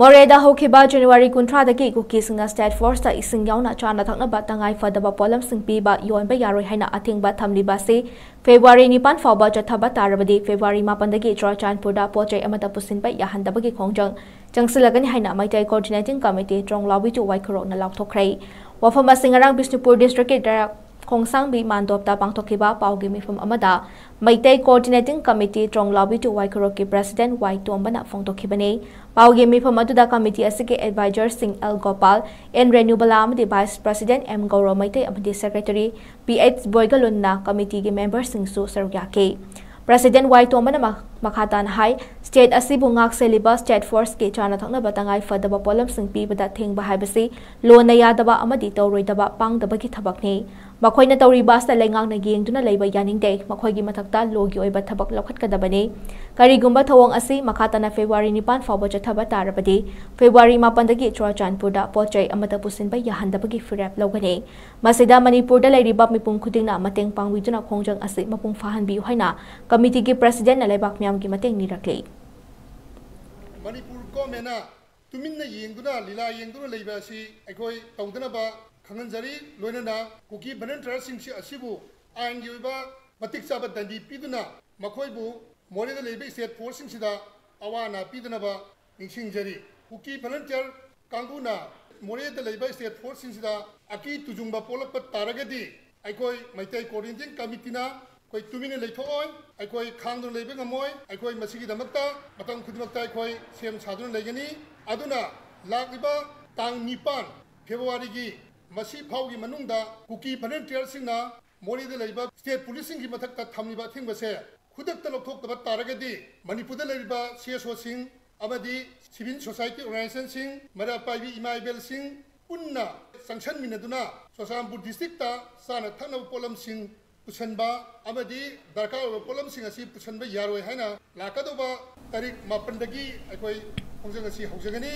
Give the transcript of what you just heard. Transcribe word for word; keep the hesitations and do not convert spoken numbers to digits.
ꯃꯣꯔꯦꯗ ꯍꯧꯈꯤꯕ ꯖꯅꯋꯥꯔꯤ ꯀꯨꯟꯊ꯭ꯔꯥꯗꯒꯤ ꯀꯨꯀꯤꯁꯤꯡꯅ ꯁ꯭ꯇꯦꯠ ꯐꯣꯔꯁꯇ ꯏꯁꯤꯡ ꯌꯥꯎꯅ ꯆꯥꯅ ꯊꯛꯅꯕ ꯇꯉꯥꯏ ꯐꯗꯕ ꯄꯣꯠꯂꯝꯁꯤꯡ ꯄꯤꯕ ꯌꯣꯟꯕ ꯌꯥꯔꯣꯏ ꯍꯥꯏꯅ ꯑꯊꯤꯡꯕ ꯊꯝꯂꯤꯕ ꯑꯁꯤ ꯐꯦꯕ꯭ꯔꯨꯋꯥꯔꯤ ꯅꯤꯄꯥꯟ ꯐꯥꯎꯕ ꯆꯠꯊꯕ ꯇꯥꯔꯕꯗꯤ ꯐꯦꯕ꯭ꯔꯨꯋꯥꯔꯤ ꯃꯥꯄꯟꯗꯒꯤ ꯆꯨꯔꯥꯆꯥꯟꯄꯨꯔꯗ ꯄꯣꯠ ꯆꯩ ꯑꯃꯠꯇ ꯄꯨꯁꯤꯟꯕ ꯌꯥꯍꯟꯗꯕꯒꯤ ꯈꯣꯡꯖꯪ ꯆꯪꯁꯤꯜꯂꯒꯅꯤ ꯍꯥꯏꯅ Meitei coordinating committee Tronglaobi two ꯋꯥꯏꯈꯨꯔꯣꯛꯅ ꯂꯥꯎꯊꯣꯛꯈ꯭ꯔꯦ꯫ ꯋꯥꯐꯝ ꯑꯁꯤ ꯉꯔꯥꯡ ꯕꯤꯁꯅꯨꯄꯨꯔ ꯗꯤꯁꯇ꯭ꯔꯤꯛꯀꯤ ꯗꯔꯥ ꯈꯣꯡꯁꯥꯡꯕꯤ ꯃꯥꯟꯗꯣꯞꯇ ꯄꯥꯡꯊꯣꯛꯈꯤꯕ ꯄꯥꯎꯒꯤ ꯃꯤꯐꯝ ꯑꯃꯗ ꯃꯩꯇꯩ ꯀꯣꯑꯣꯔꯗꯤꯅꯦꯇꯤꯡ ꯀꯃꯤꯇꯤ ꯇ꯭ꯔꯣꯡꯂꯥꯎꯕꯤ ꯇꯨ ꯋꯥꯏꯈꯨꯔꯣꯛꯀꯤ ꯄ꯭ꯔꯁꯤꯗꯦꯟꯠ ꯋꯥꯏ ꯇꯣꯝꯕꯅ ꯐꯣꯡꯗꯣꯛꯈꯤꯕꯅꯤ꯫ ꯄꯥꯎꯒꯤ ꯃꯤꯐꯝ ꯑꯗꯨꯗ ꯀꯃꯤꯇꯤ ꯑꯁꯤꯒꯤ ꯑꯦꯗꯚꯥꯏꯖꯔꯁꯤꯡ ꯑꯦꯜ ꯒꯣꯄꯥꯜ, ꯑꯦꯟ ꯔꯦꯅꯨꯕꯂꯥ ꯑꯃꯗꯤ vice president M Gouro Meitei ꯑꯃꯗꯤ ꯁꯦꯀ꯭ꯔꯦꯇꯔꯤ ꯄꯤ ꯑꯩꯆ ꯕꯣꯏꯒꯂꯨꯟꯅ ꯀꯃꯤꯇꯤꯒꯤ ꯃꯦꯝꯕꯔꯁꯤꯡꯁꯨ ꯁꯔꯨꯛ ꯌꯥꯈꯤ꯫ ꯄ꯭ꯔꯁꯤꯗꯦꯟꯠ ꯋꯥꯏ ꯇꯣꯝꯕꯅ ꯃ-, ꯃꯈꯥ ꯇꯥꯅ ꯍꯥꯏ, ꯁ꯭ꯇꯦꯠ ꯑꯁꯤꯕꯨ ꯉꯥꯛ ꯁꯦꯜꯂꯤꯕ ꯁ꯭ꯇꯦꯠ ꯐꯣꯔꯁꯀꯤ ꯆꯥꯅ ꯊꯛꯅꯕ ꯇꯉꯥꯏ ꯐꯗꯕ ꯄꯣꯠꯂꯝꯁꯤꯡ ꯄꯤꯕꯗ ꯊꯤꯡꯕ ꯍꯥꯏꯕꯁꯤ ꯂꯣꯟꯅ ꯌꯥꯗꯕ ꯑꯃꯗꯤ ꯇꯧꯔꯣꯏꯗꯕ ꯄꯥꯡꯗꯕꯒꯤ ꯊꯕꯛꯅꯤ꯫ ꯃꯈꯣꯏꯅ ꯇꯧꯔꯤꯕ ꯑꯁꯤꯗ ꯂꯩꯉꯥꯛꯅ ꯌꯦꯡꯗꯨꯅ ꯂꯩꯕ ꯌꯥꯅꯤꯡꯗꯦ꯫ ꯃꯈꯣꯏꯒꯤ ꯃꯊꯛꯇ ꯂꯣꯒꯤ ꯑꯣꯏꯕ ꯊꯕꯛ ꯂꯧꯈꯠꯀꯗꯕꯅꯤ꯫ ꯀꯔꯤꯒꯨꯝꯕ ꯊꯧꯑꯣꯡ ꯑꯁꯤ ꯃꯈꯥ ꯇꯥꯅ ꯐꯦꯕ꯭ꯔꯨꯋꯥꯔꯤ ꯅꯤꯄꯥꯟ ꯐꯥꯎꯕ ꯆꯠꯊꯕ ꯇꯥꯔꯕꯗꯤ ꯐꯦꯕ꯭ꯔꯨꯋꯥꯔꯤ ꯃꯥꯄꯟꯗꯒꯤ ꯆꯨꯔꯥꯆꯥꯟꯄꯨꯔꯗ ꯄꯣꯠ ꯆꯩ ꯑꯃꯠꯇ ꯄꯨꯁꯤꯟꯕ ꯌꯥꯍꯟꯗꯕꯒꯤ ꯐꯤꯔꯦꯞ ꯂꯧꯒꯅꯤ꯫ ꯃꯁꯤꯗ ꯃꯅꯤꯄꯨꯔꯗ ꯂꯩꯔꯤꯕ ꯃꯤꯄꯨꯝ ꯈꯨꯗꯤꯡꯅ ꯃꯇꯦꯡ ꯄꯥꯡꯕꯤꯗꯨꯅ ꯈꯣꯡꯖꯪ ꯑꯁꯤ ꯃꯄꯨꯡ ꯐꯥꯍꯟꯕꯤꯌꯨ ꯍꯥꯏꯅ ꯀꯃꯤꯇꯤꯒꯤ ꯄ꯭ꯔꯁꯤꯗꯦꯟꯠꯅ ꯂꯩꯕꯥꯛ ꯃꯤꯌꯥꯝꯒꯤ ꯃꯇꯦꯡ ꯅꯤꯔꯛꯂꯤ꯫ ꯃꯅꯤꯄꯨꯔ ꯒꯣꯔꯃꯦꯟꯅ ꯇꯨꯃꯤꯟꯅ ꯌꯦꯡꯗꯨꯅ, ꯂꯤꯂꯥ ꯌꯦꯡꯗꯨꯅ ꯂꯩꯕ ꯑꯁꯤ ꯑꯩꯈꯣꯏ ꯇꯧꯗꯅꯕ ꯈꯪꯍꯟꯖꯔꯤ꯫ ꯂꯣꯏꯅꯅ ꯀꯨꯀꯤ ꯚꯣꯂꯨꯟꯇꯤꯌꯔꯁꯤꯡꯁꯤ ꯑꯁꯤꯕꯨ ꯑꯥꯏꯟꯒꯤ ꯑꯣꯏꯕ ꯃꯇꯤꯛ ꯆꯥꯕ ꯗꯟꯗꯤ ꯄꯤꯗꯨꯅ ꯃꯈꯣꯏꯕꯨ ꯃꯣꯔꯦꯗ ꯂꯩꯕ ꯁ꯭ꯇꯦꯠ ꯐꯣꯔꯁꯁꯤꯡꯁꯤꯗ ꯑꯋꯥ ꯑꯅꯥ ꯄꯤꯗꯅꯕ ꯅꯤꯡꯁꯤꯡꯖꯔꯤ꯫ ꯀꯨꯀꯤ ꯚꯣꯂꯨꯟꯇꯤꯌꯔ ꯀꯥꯡꯕꯨꯅ ꯃꯣꯔꯦꯗ ꯂꯩꯕ ꯁ꯭ꯇꯦꯠ ꯐꯣꯔꯁꯁꯤꯡꯁꯤꯗ ꯑꯀꯤ ꯇꯨꯖꯨꯡꯕ ꯄꯣꯛꯂꯛꯄ ꯇꯥꯔꯒꯗꯤ ꯑꯩꯈꯣꯏ ꯃꯩꯇꯩ ꯀꯣꯑꯣꯔꯗꯤꯅꯦꯇꯤꯡ ꯀꯃꯤꯇꯤꯅ ꯑꯩꯈꯣꯏ ꯇꯨꯃꯤꯟꯅ ꯂꯩꯊꯣꯛꯑꯣꯏ꯫ ꯑꯩꯈꯣꯏ ꯈꯥꯡꯗꯨꯅ ꯂꯩꯕ ꯉꯝꯃꯣꯏ꯫ ꯑꯩꯈꯣꯏ ꯃꯁꯤꯒꯤꯗꯃꯛꯇ ꯃꯇꯝ ꯈꯨꯗꯤꯡꯃꯛꯇ ꯑꯩꯈꯣꯏ ꯁꯦꯝ ꯁꯥꯗꯨꯅ ꯂꯩꯒꯅꯤ꯫ ꯑꯗꯨꯅ ꯂꯥꯛꯂꯤꯕ ꯇꯥꯡ ꯅꯤꯄꯥꯟ ꯐꯦꯕ꯭ꯔꯨꯋꯥꯔꯤꯒꯤ ꯃꯁꯤ ꯐꯥꯎꯒꯤ ꯃꯅꯨꯡꯗ ꯀꯨꯀꯤ ꯚꯣꯂꯨꯟꯇꯤꯌꯔꯁꯤꯡꯅ ꯃꯣꯔꯦꯗ ꯂꯩꯕ ꯁ꯭ꯇꯦꯠ ꯄꯨꯂꯤꯁꯁꯤꯡꯒꯤ ꯃꯊꯛꯇ ꯊꯝꯂꯤꯕ ꯑꯊꯤꯡꯕꯁꯦ ꯈꯨꯗꯛꯇ ꯂꯧꯊꯣꯛꯇꯕ ꯇꯥꯔꯒꯗꯤ ꯃꯅꯤꯄꯨꯔꯗ ꯂꯩꯔꯤꯕ ꯁꯤ ꯑꯦꯁ ꯑꯣꯁꯤꯡ ꯑꯃꯗꯤ ꯁꯤꯚꯤꯜ ꯁꯣꯁꯥꯏꯇꯤ ꯑꯣꯔꯒꯅꯥꯏꯖꯦꯁꯟꯁꯤꯡ, ꯃꯩꯔꯥ ꯄꯥꯏꯕꯤ ꯏꯃꯥ ꯏꯕꯦꯜꯁꯤꯡ ꯄꯨꯟꯅ ꯆꯪꯁꯟꯃꯤꯟꯅꯗꯨꯅ ꯆꯨꯔꯆꯥꯟꯄꯨꯔ ꯗꯤꯁꯇ꯭ꯔꯤꯛꯇ ꯆꯥꯅ ꯊꯛꯅꯕ ꯄꯣꯠꯂꯝꯁꯤꯡ ꯄꯨꯁꯟꯕ ꯑꯃꯗꯤ ꯗꯔꯀꯥꯔ ꯑꯣꯏꯕ ꯄꯣꯠꯂꯝꯁꯤꯡ ꯑꯁꯤ ꯄꯨꯁꯟꯕ ꯌꯥꯔꯣꯏ ꯍꯥꯏꯅ ꯂꯥꯛꯀꯗꯧꯕ ꯇꯥꯔꯤꯛ ꯃꯥꯄꯟꯗꯒꯤ ꯑꯩꯈꯣꯏ ꯈꯣꯡꯖꯪ ꯑꯁꯤ ꯍꯧꯖꯒꯅꯤ꯫